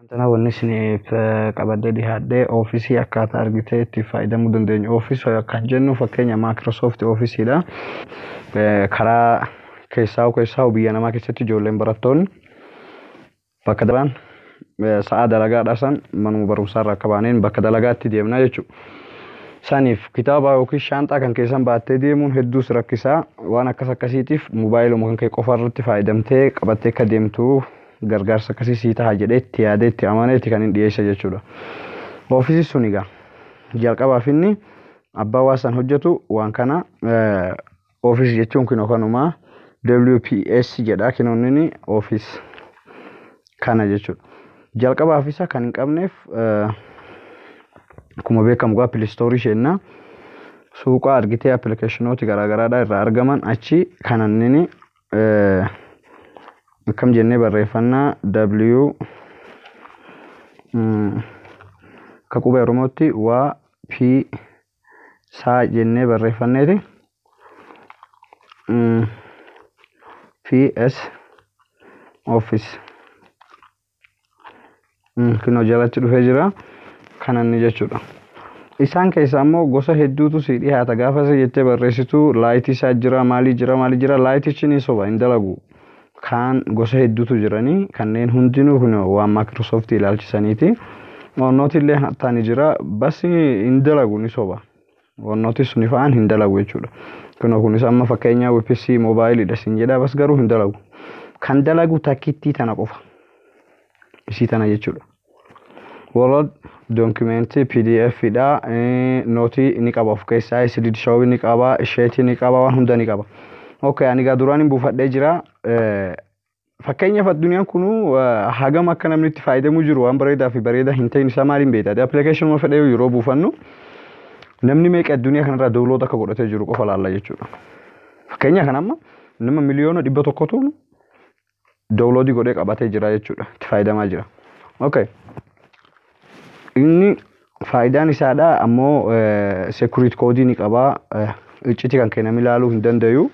Tana wanni isiniif qabadhee dhiyaadhee Office akkaataa argitee itti fayyadamuu dandeenyu. Office kan jennu fakkeenya Microsoft Officeedha. Karaa keessaa biyya namaa keessatti ijoolleen barattoonni bakka dalaan sa'aa dalagaadha san manuma barumsaarraa akka baaneen bakka dalagaatti deemna jechuudha. Saniif kitaaba yookiin shaanxaa kan keessan baattee deemuun hedduus rakkisaa waan akkas akkasiitiif mobaayiluma kan kee qofa irratti fayyadamtee qabattee akka deemtu gargaarsa akkasii sii ta'a jedhee itti yaadee itti amaneetti kan hin dhiyeesse jechuudha. Office sun egaa jalqabaaf inni abbaa waan san hojjetu waan kana Office jechuun kunoo kanumaa WPS jedha kinoonni Office kana jechuudha. Jalqabaaf isa kan hin qabneef akkuma beekamu gaa Play Store isheenna suuqa argitee appilikeeshinooti garaagaraadhaa irraa argaman achi kanannini akkam jennee barreeffannaa W akka qubee Oromootti waa P saa jennee barreeffanneeti P S Office kunoo jalatti dhufee jira kananni jechuudha. Isaan keessaa immoo gosa hedduutu si dhiyaata gaafa isa jettee barreessitu lite isaa jira, maalii jira, maalii jira, litichi ni soba, hin dalagu. Kaan gosa hedduutu jiranii kanneen hundinuu kun waan Microsoft ilaalchisaniiti. OneNote illee hattaa ni jira, bas hin dalagu, ni soba. OneNote suni fa'aan hin dalagu jechuudha. Kunoo kunis amma fakkeenya WPS mobaayiliidha sin jedha, bas garuu hin dalagu. Kan dalagu takkittii tana qofa. Isii tana jechuudha. Word document PDF dha, note ni qaba of keessaa, slide show ni qaba, sheet ni qaba, waan hunda ni qaba. Okay, ani gaa duraan hin buufadhee jira. Fakkeenyaaf addunyaan kunu hagam akka namni itti fayyadamuu jiru waan bareedaa fi bareedaa hin ta'in isaa maaliin beektaa? Appilikeeshinuma fedhee yeroo buufannu namni meeqa addunyaa kanarraa download akka godhatee jiru qofa laalla jechuudha. Fakkeenya kan amma nama 100,000,000tu download godhee qabatee jira jechuudha. Itti fayyadamaa jira. Okay. Inni faayidaan isaadha ammoo security code ni qaba. Iccitii kan kenname ilaaluu hin dandayu.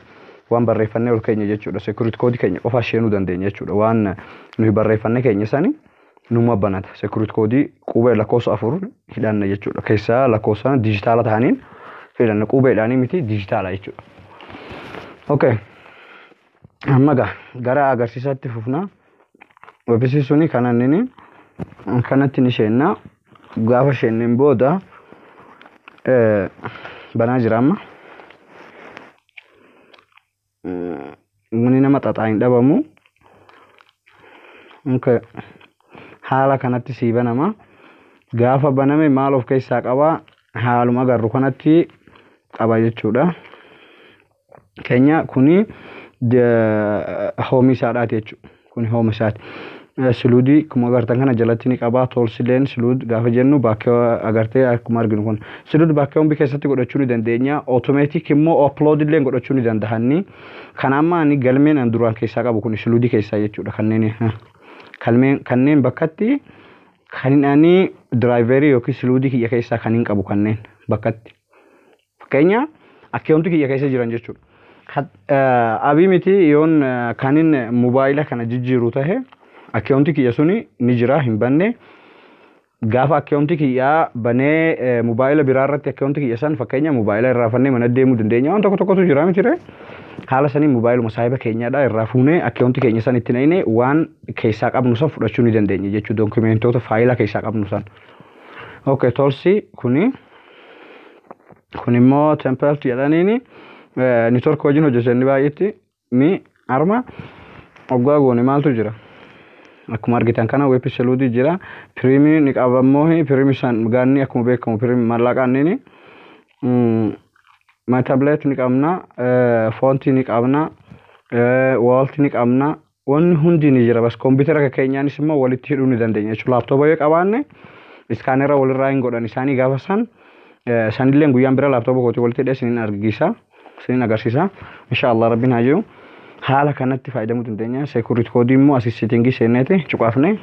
Waan barreeffannee ol keenya jechuudha. Security code keenya qofa isheenuu dandeenya jechuudha. Waan nuyi barreeffannee keenya sani numa banata. Security code qubee lakkoofsa 4 hidhanna jechuudha. Keessaa lakkoofsa dijitaala ta'aniin hidhanna, qubeedhaanii miti, dijitaala jechuudha. Okay. Amma gaa gara agarsiisaatti fufna. Office suni kan inni kanatti ni sheenna. Gaafa sheenneen booda banaa jira amma. Inni nama xaxaa hin dhabamu. Okay. Haala kanatti sii banama. Gaafa baname maal of keessaa qaba? Haaluma agarru kanatti qaba jechuudha. Keenya kuni home isaadhaati jechuudha. Kuni home isaati. Cloud akkuma agartan kana jalatti ni qaba. Toolsileen cloud gaafa jennu bakka agartee akkuma arginu kun. Cloud bakka hundi keessatti godhachuu ni dandeenya. Automatic immoo upload illee godhachuu ni danda'anni. Kan amma ani galmeen an duraan keessaa qabu kun cloud keessaa jechuudha. Kanneen bakkatti kan ani drive yookiin cloud kiyya keessaa kan hin qabu kanneen bakkatti. Fakkeenya account kiyya keessa jiran jechuudha. Abii miti yoon kanin mobaayila kana jijjiiru tahe account kiyya suni ni jira, hin banne. Gaafa account kiyyaa banee mobaayila biraa irratti account kiyya san fakkeenya mobaayila irraa fannee mana deemuu dandeenya, waan tokko tokkotu jira miti ree. Haala sanii mobaayiluma saahiba keenyaadha irraa fuunee account keenya san itti naqnee waan keessaa qabnu san fudhachuu ni dandeenya jechuudha, dookumentoota faayila keessaa qabnu san. Okay, toolsi kuni kun immoo template jedhaniini network wajjin hojjetan baay'eetti mi arma hoggaa goone maaltu jira? Akkuma argitan kana web cloud jira. Premium ni qaba immoo, premium san gaanni akkuma beekamu premium mallaqaan inni my tablet ni qabna, font ni qabna, vault ni qabna, wanni hundi ni jira. Bas kompiitara keenyaanis immoo walitti hidhuu ni dandeenya jechuudha. Laaptoopa yoo qabaanne scanner walirraa hin godhan isaanii gaafa san sanillee guyyaan bira laaptoopa kootii walitti hidhee isiniin argisiisa, isiniin agarsiisa, insha Allah rabbiin haa jiru. Haala kanatti fayyadamuu dandeenya. Security code immoo asii setting seenneeti cuqaafne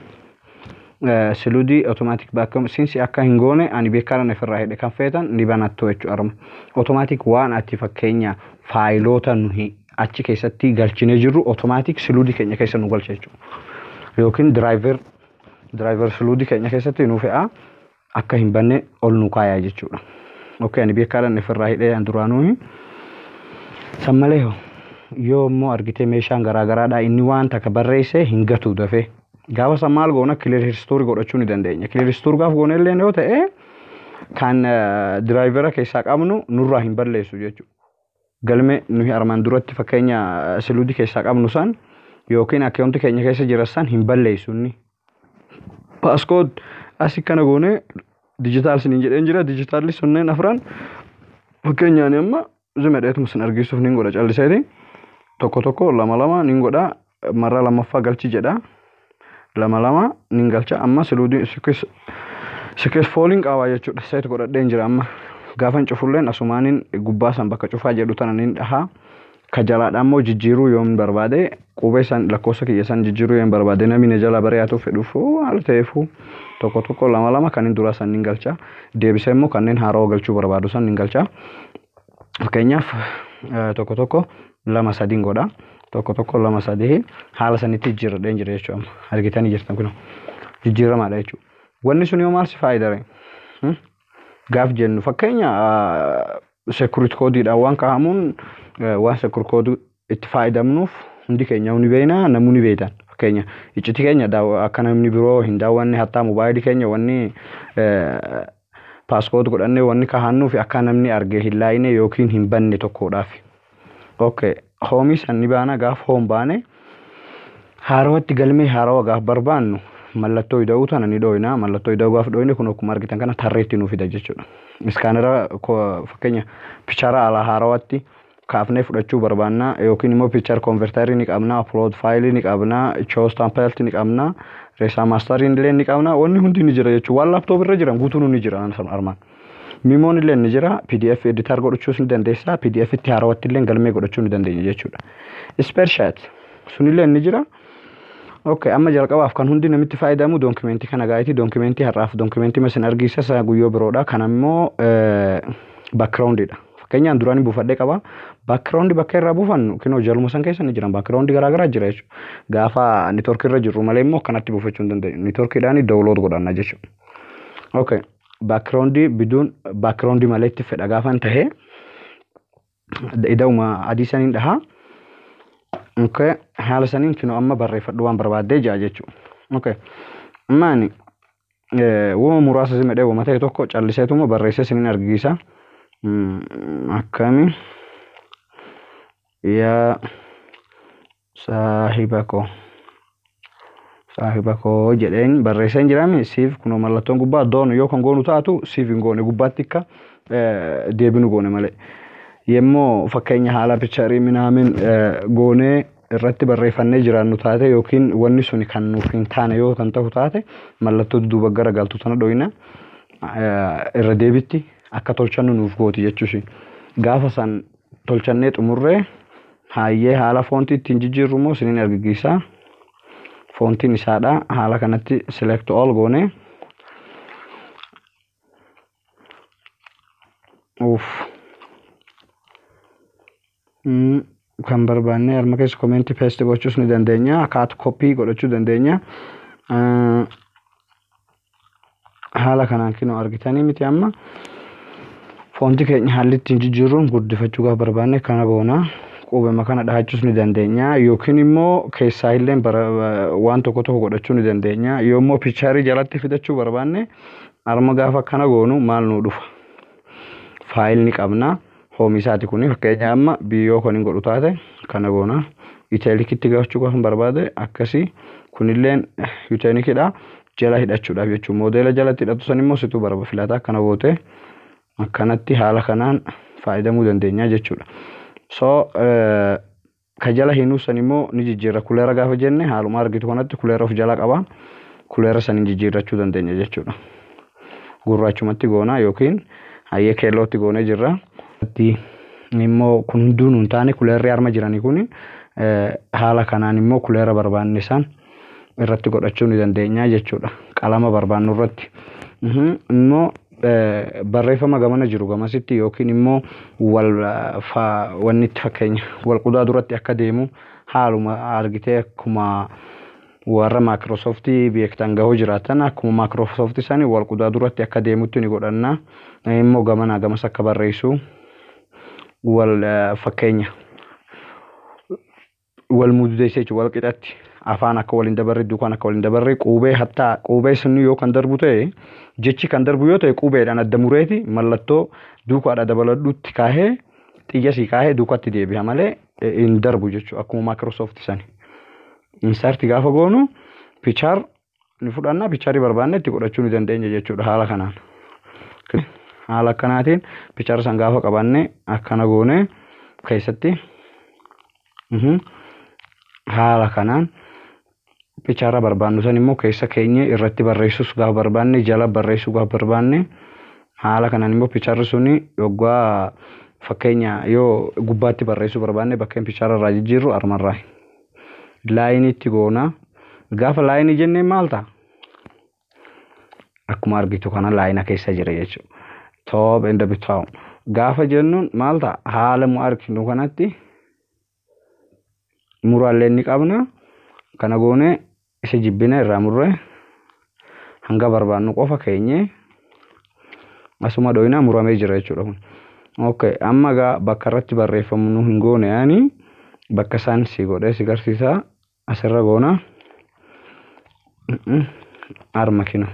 cloud automatic backup sync akka hin goone ani beekaan ofirraa hidhe, kan feetan ni banattu jechuudha. Arma automatic waan ati fakkeenya faayiloota nuyi achi keessatti galchinee jirru automatic cloud keenya keessa nu galcha jechuudha. Yookiin drive Driver sluudii keenya keessatti nu fe'a, akka hin banne ol nu kaayaa jechuudha. Okay, ani beekaadhaan ofirraa hidhee duraanuu. San malee hoo yoo immoo argitee meeshaan garaagaraadha, inni waan takka barreesse hin gatu dafee. Gaafa san maal goona? Clear history godhachuu ni dandeenya. Clear history gaafa goone illee yoo ta'e, kan drivera keessaa qabnu nurraa hin balleessu jechuudha. Galme nuyi armaan duratti fakkeenya siluudii keessaa qabnu san yookiin akkaawunti keenya keessa jira san hin balleessu inni. Passcode asii kana goone digital siniin jedheen jira. Dijitaalli sunneen afran fakkeenyaan amma zimedheetuma sin argisiisuuf nin godha calliseeti. 1 1 2 2 nin godha, marraa lammaffaa galchi jedha. 2 2 nin galcha, amma siluudii successfully qaba jechuudha. Set godhadheen jira amma. Gaafan cufulleen asumaaniin gubbaa san bakka cufaa jedhu tana nin dhahaa. Ka jalaadha immoo jijjiiruu yoon barbaade, qubee san lakkoofsa kiyya san jijjiiruu yoon barbaade, namni na jala bari'atuu fedhuuf haala ta'eefu 1 1 2 2 kanneen duraa san nin galcha. Deebisee immoo kanneen haarawaa galchuu barbaadu san nin galcha. Fakkeenyaaf 1 1 2 3 godha. 1 1 2 3 haala sanitti jijjiirradheen jira jechuudha. Argitanii jirtan, kun jijjiiramaadha jechuudha. Wanni sun yoo maal si faayidare? Gaaf jennu, fakkeenya security koodiidhaan waan kaa'amuun, waan security koodii itti fayyadamnuuf hundi keenya ni beekna, namni ni beektan. Fakkeenya iccitii keenya akka namni biroo hin daawwanne, hattaa mobaayilii keenya wanni passcode godhannee wanni kaa'annuuf akka namni argee hin laayine yookiin hin banne tokkodhaaf. Okay, hoomii san ni baana. Gaaf home baane, haarawatti galmee haarawaa gaaf barbaannu mallattoo ida'uu tana ni dhooyna. Mallattoo ida'uu gaaf dhooyne, kun akkuma argitan kana tarreetti nuu fida jechuudha. Iskaanera fakkeenya picture alaa haarawatti kaafnee fudhachuu barbaanna yookiin immoo picture converterii ni qabna, upload faayilii ni qabna, choose template ni qabna, reesa masterii illee ni qabna. Wanni hundi ni jira jechuudha. Waan laptop irra jiran guutuun ni jira armaan. Memoon illee ni jira. PDF editor godhachuus ni dandeessa. PDF itti haarawatti illee galmee godhachuu ni dandeenya jechuudha. Spreadsheet sunillee ni jira. Okay, amma jalqabaaf kan hundi namitti fayyadamu dookimentii kana gaayiti. Dookimentii har'aaf dookimentii masin argisiisa isa guyyoo biroodha. Kan ammoo backgroundidha. Fakkeenyaan duraan buufadhee qaba. Background bakka irraa buufannu kinoo jaluma san keessa ni jiran. Background garaagaraa jira jechuudha. Gaafa network irra jirru malee immoo akkanatti buufachuu hin dandeenyu. Networkiidhaan download godhanna jechuudha. Okay, background biduun background malee itti fedha gaafan tahee ida'uma adii saniin dhahaa. Okay, haala saniin kinoo amma barreeffadhu waan barbaaddee jira jechuudha. Okay, amma ani wama muraasa si medhee wama ta'e tokko calliseetuma barreessee siniin argisiisa. Akkami yaa saahiba koo, saahiba koo jedheen barreesseen jiraame. Save kunoo mallattoon gubbaa doon yoo kan goonu taatu, save hin goone, gubbaatti akka deebinu goone malee. Yemmoo fakkeenya haala picturii minaamin goonee irratti barreeffannee jiraannu taate yookiin wanni suni kan nuuf hin taane yoo kan ta'u taate, mallattoo dudduuba gara galtu tana dhoyina, irra deebitti akka tolchannu nuuf gooti jechuusi. Gaafa san tolchannee xumurree, haayyee haala foontii ittiin jijjiirru immoo isiniin argisiisa. Foontiin isaadha. Haala kanatti select all goone. Uff. Kan barbaanne harma keessa commentii paste gochuus ni dandeenya. Cut copy godhachuu dandeenya. Haala kanaan kinoo argitanii miti? Amma foontii keenya haalli ittiin jijjiirruun guddifachuu gaafa barbaanne kana goona. Qubema kana dhahachuus ni dandeenya yookiin immoo keessaa illee waan tokko tokko godhachuu ni dandeenya. Yoo immoo picturii jalatti fidachuu barbaanne, harma gaafa akkana goonu maal nuu dhufa? File ni qabna. Hoomii isaati kuni. Fakkeenya amma biyyoo kan hin godhu taate kana goona. Italicitti galchuu gaafa barbaade akkasii, kunilleen italicidha. Jala hidhachuudhaaf jechuudha. Moodeela jalatti hidhatu san immoo situu barba filata, akkana goote akkanatti haala kanaan fayyadamuu dandeenya jechuudha. So ka jala hinuu san immoo ni jijjiirra. Kuleera gaafa jenne, haaluma argitu kanatti kuleera of jala qaba. Kuleera saniin jijjiirrachuu dandeenya jechuudha. Gurraachumatti goona yookiin hayyee keellootti goonee jirra. Immoo kun hunduu nuun taane, kuleerri harma jiranii kun haala kanaan immoo kuleera barbaanne san irratti godhachuu ni dandeenya jechuudha. Qalama barbaannu irratti. Immoo barreeffama gamana jiru gamasitti yookiin immoo wal wanni itti fakkeenya wal qudaa duratti akka deemu haaluma argitee akkuma Warra Microsoftii beektan gahoo jiraatan akkuma Microsoftii sanii wal qudaa duratti akka deemutti ni godhanna. Immoo gamanaa gamas akka barreessu wal fakkeenya wal mududeessa jechuudha, wal qixatti afaan akka waliin dabarre, duukaan akka waliin dabarre, qubee hattaa qubee sunni yoo kan darbu ta'e, jechi kan darbu yoo ta'e, qubeedhaan adda mureeti mallattoo duukaadha dabaladhuutti kaahee, xiyya sii kaahee duukatti deebi'a malee hin darbu jechuudha akkuma Microsoft sani. Insert gaafa goonu picture ni fudhanna, picture barbaanne itti godhachuu ni dandeenya jechuudha haala kanaan. Haala akkanaatiin picture san gaafa qabanne akkana goone keessatti haala kanaan picture barbaannu san immoo keessa keenya irratti barreessus gaafa barbaanne, jala barreessuu gaafa barbaanne, haala kanaan immoo picturri suni yoggaa fakkeenya yoo gubbaatti barreessuu barbaanne, bakkeen picture irraa jijjiirru armarraa. Lineitti goona. Gaafa line jennee maal ta'a? Akkuma argitu kana line keessa jira jechuudha. Top and bottom. Gaafa jennuun maal ta'a? Haala mu arginu kanatti muraallee ni qabna. Kana goone isa jibbina irraa murree hanga barbaannu qofa keenye asuma dhoyinaa muramee jira jechuudha kun. Okay, amma gaa bakka irratti barreeffamu nu hin goone, yaani bakka isaan si godhee si garsiisa, asirra goona. Arma kino.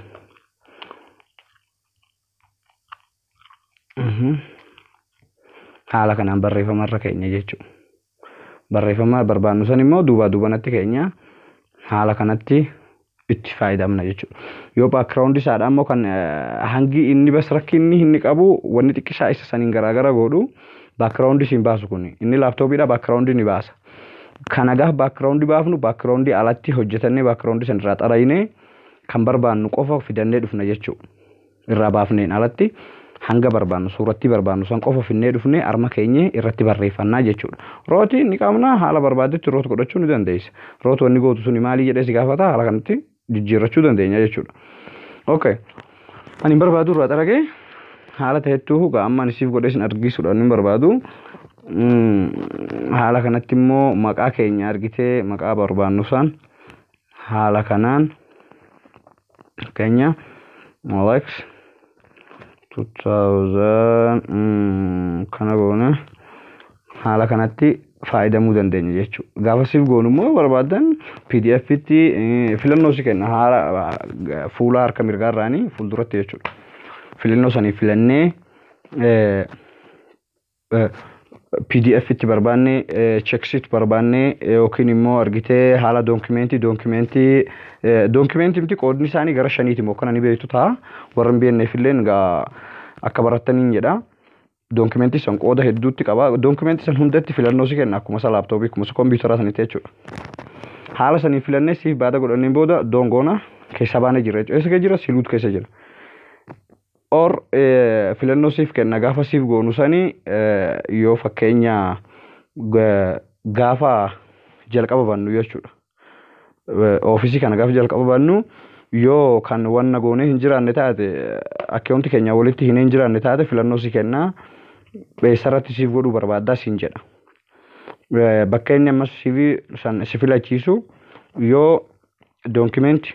Haala kanaan barreeffama irra keenya jechuudha. Barreeffama barbaannu san immoo duubaa duubanatti keenya haala kanatti itti fayyadamna jechuudha. Yoo background isaadha immoo kan hangi inni bas rakkinni inni qabu, wanni xiqqishaa isa saniin garaagara godhu, background siin baasu kun inni laptopiidha, background ni baasa. Kana gaafa background baafnu, background alatti hojjetannee background san irraa xarayinee kan barbaannu qofa fidannee dhufna jechuudha. Irraa baafneen alatti hanga barbaannu, suuratti barbaannu san qofa finnee dhufnee arma keenya irratti barreeffannaa jechuudha. Rotate ni qabna, haala barbaadetti rotate godhachuu ni dandeessa. Rotate wanni gootu suni maalii jedhee si gaafata, haala kanatti jijjiirrachuu dandeenya jechuudha. Okay. Ani hin barbaadu, irraa xaragee haala ta'ettuu hugaa amma ani siif godhee sin argisuudhaan hin barbaadu. Haala kanatti immoo maqaa keenya argitee maqaa barbaannu san haala kanaan keenya Alex 2000 kana goone haala kanatti fayyadamuu dandeenya jechuudha. Gaafa siif goonu immoo barbaadan PDF'tti filannoo si kenna, haala fuula harka mirgaarraanii fuulduratti jechuudha. Filannoo sanii filannee PDF itti barbaanne, check sheet barbaanne, yookiin immoo argitee haala documentii miti, qoodni isaanii gara shaniiti immoo kana ni beektu ta'a. Warra hin beekneef illee akka barattaniin jedha. Documentii san qooda hedduutti qaba. Documentii san hundatti filannoo si kenna akkuma isa laptopii, akkuma isa kompiitaraa sanitti jechuudha. Haala sanii filannee siif baada godhanneen booda doongoona keessa baanee jira jechuudha. Eessa jira? Siluut keessa jira. Or filannoo siif kenna gaafa siif goonu sanii, yoo fakkeenya gaafa jalqaba bannu jechuudha. Office kana gaafa jalqaba bannu, yoo kan wanna goonee hin jiraanne taate, accounti keenya walitti hin jiraanne taate, filannoo si kenna, eessarratti siif godhuu barbaaddaa siin jedha. Bakka inni ammas san si filachiisu, yoo documentii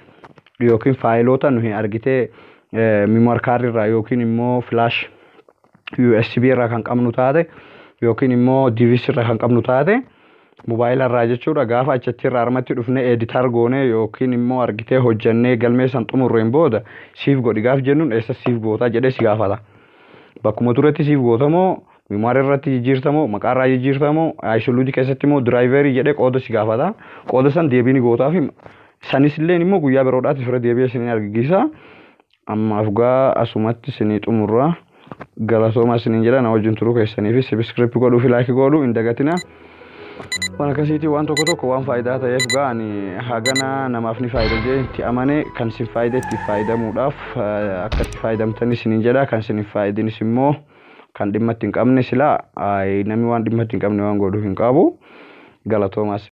yookiin faayiloota nuyi argitee memory card irraa yookiin immoo flash USB irraa kan qabnu taate, yookiin immoo DVD irraa kan qabnu taate, mobaayila irraa jechuudha, gaafa achitti irraa armatti dhufnee edit goonee yookiin immoo argitee hojjannee galmee san xumurreen booda siif godhi gaaf jennuun, eessa siif gootaa jedhee si gaafata. Bakkuma turetti siif gootamoo, memory irratti jijjiirtamoo, maqaa irraa jijjiirtamoo, iCloudii keessatti immoo driverii jedhee qooda si gaafata. Qooda san deebii ni gootaa fi sanis illee immoo guyyaa biroodhaatti fira deebi'ee isin argisiisa. Ammaaf gaa asumatti isinii xumurra. Galatooma isiniin jedha na wajjin turuu keessanii fi subscribe godhuu fi like godhuu hin dagatina. Waan akkasiitii waan tokko tokko waan faayidaa ta'eef gaa ani hagana namaaf ni faayida jee itti amane, kan isin faayida itti fayyadamuudhaaf akka itti fayyadamtan isiniin jedha. Kan isin hin faayidinis immoo kan dhimma itti hin qabne, silaa namni waan dhimma itti hin qabne waan godhuu hin qabu. Galatoomaas.